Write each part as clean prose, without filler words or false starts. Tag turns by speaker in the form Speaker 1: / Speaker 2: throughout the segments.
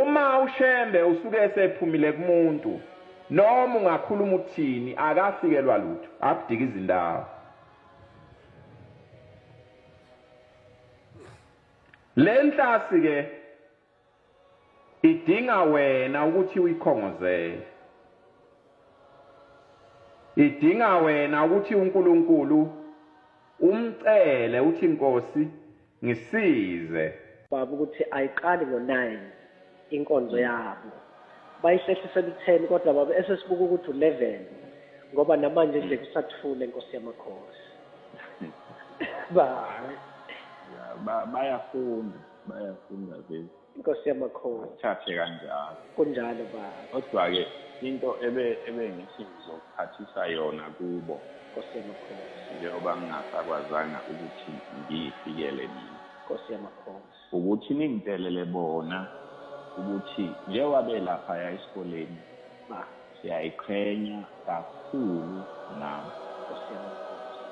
Speaker 1: Uma uShembe usuke esephumile kumuntu, noma ungakhuluma uthini, akafikelwa lutho, akudika izindawo. Le nhlasi ke idinga wena ukuthi uyikhongozele. Idinga wena ukuthi uNkulunkulu umcele uthi Nkosi ngisize.
Speaker 2: Baba ukuthi ayiqali ngo-9 inkonzo yabo, bayihlehlisela u-10, kodwa baba esesibuka ukuthi u-11 ngoba namanje nje kusathule, Nkosi yamakhosi. Ba
Speaker 3: Bayafunda, bayafunda vele.
Speaker 2: Nkosi yamakhosi.
Speaker 3: Thathe kanjalo.
Speaker 2: Kunjalo baba.
Speaker 3: Kodwa-ke into ebe ngithi ngizokuphathisa yona kubo,
Speaker 2: Nkosi yamakhosi,
Speaker 3: njengoba ngingasakwazanga ukuthi ngiyifikele nina,
Speaker 2: Nkosi yamakhosi,
Speaker 3: ukuthi ningitshelele bona ukuthi njengoba belaphaya esikoleni,
Speaker 2: ba
Speaker 3: siyayiqhenya kakhulu ngabo.
Speaker 2: Nkosi yamakhosi,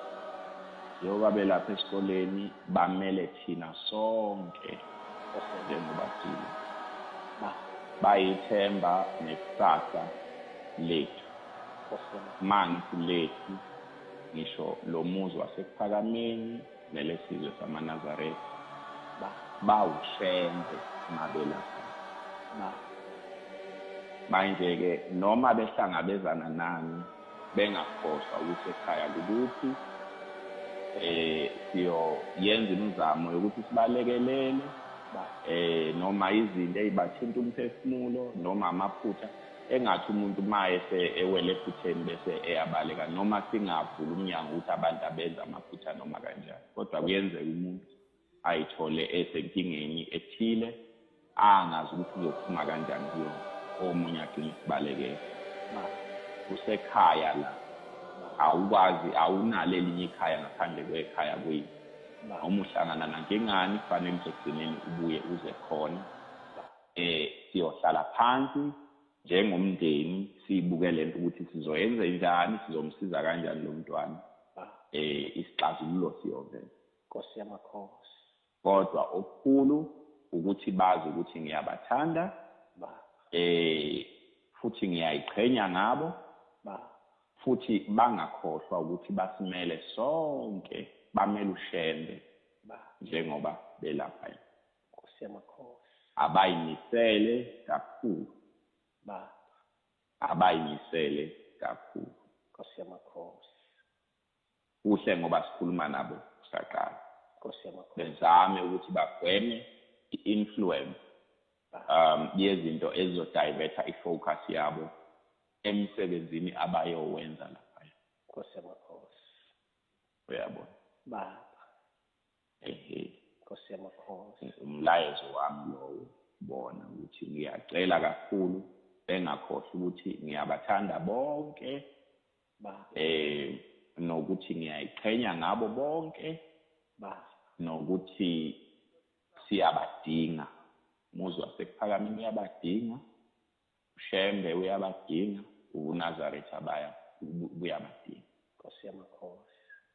Speaker 3: Njengoba belapha esikoleni bamele thina sonke njengoba sile.
Speaker 2: Ba
Speaker 3: Bayithemba nekusasa lethu.
Speaker 2: Nkosi yamakhosi.
Speaker 3: Mangithi lethu, ngisho lo muzi waseKuphakameni nelesizwe samaNazaretha.
Speaker 2: Ba
Speaker 3: BawuShembe mabelapha.
Speaker 2: Ba
Speaker 3: Manje-ke noma behlangabezana nani, bengakhohlwa ukuthi ekhaya kukuphi, siyoyenza imizamo yokuthi sibalekelele,
Speaker 2: ba
Speaker 3: noma izinto ey'bathinta umphefumulo noma amaphutha engathi umuntu uma ewele ephutheni bese eyabaleka, noma singavula umnyango ukuthi abantu abenza amaphutha noma kanjani, kodwa kuyenzeka umuntu ayithole esenkingeni ethile angazi ukuthi uzophuma kanjani kuyona, omunye agcine sibalekele.
Speaker 2: Ba
Speaker 3: Kusekhaya la, awukwazi, awunalo elinye ikhaya ngaphandle kwekhaya kuyini.
Speaker 2: Ba
Speaker 3: Noma uhlangana nankingani, kufanele ukuthi ekugcineni ubuye uze khona.
Speaker 2: Ba
Speaker 3: Siyohlala phansi njengomndeni siyibuke lento ukuthi sizoyenza njani, sizomsiza kanjani lo mntwana.
Speaker 2: Ba
Speaker 3: Isixazululo siyovela.
Speaker 2: Nkosi yamakhosi.
Speaker 3: Kodwa okukhulu ukuthi bazi ukuthi ngiyabathanda,
Speaker 2: Ba
Speaker 3: futhi ngiyayiqhenya ngabo,
Speaker 2: ba
Speaker 3: futhi bangakhohlwa ukuthi basimele sonke, bamele uShembe
Speaker 2: ba
Speaker 3: njengoba belapha.
Speaker 2: Nkosi yamakhosi.
Speaker 3: Abayimisele kakhulu.
Speaker 2: Ba
Speaker 3: Abayimisele kakhulu.
Speaker 2: Nkosi yamakhosi.
Speaker 3: Kuhle ngoba sikhuluma nabo kusaqala.
Speaker 2: Nkosi yamakhosi.
Speaker 3: Bezame ukuthi bagweme i-influence yezinto ezizodiverta i-focus yabo emsebenzini abayowenza lapha.
Speaker 2: Nkosi yamakhosi.
Speaker 3: Uyabona?
Speaker 2: Baba.
Speaker 3: Ehe.
Speaker 2: Nkosi yamakhosi.
Speaker 3: Umlayezo wami lowo, bona ukuthi ngiyacela kakhulu bengakhohlwa ukuthi ngiyabathanda bonke.
Speaker 2: Ba.
Speaker 3: Nokuthi ngiyayiqhenya ngabo bonke.
Speaker 2: Ba.
Speaker 3: Nokuthi siyabadinga. Umuzi waseKuphakameni uyabadinga, uShembe uyabadinga, uNazaretha baya uyabadinga.
Speaker 2: Nkosi yamakhosi.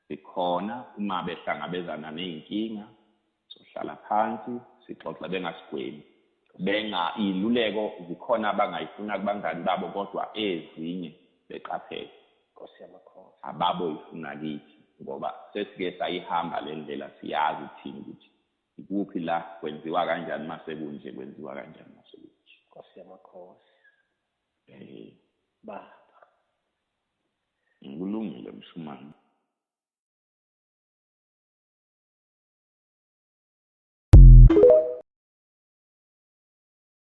Speaker 3: Sikhona uma behlangabezana nezinkinga, sohlala phansi sixoxe bengasigwemi. Benga iluleko zikhona abangayifuna kubangani babo, kodwa ezinye beqaphele.
Speaker 2: Nkosi yamakhosi.
Speaker 3: Ababoyifuna kithi ngoba sesike sayihamba le ndlela, siyazi thina ukuthi ikuphi la kwenziwa kanjani mase kunje, kwenziwa kanjani mase kunje.
Speaker 2: Nkosi yamakhosi.
Speaker 3: Eh.
Speaker 2: Baba.
Speaker 3: Kulungile Mshumane.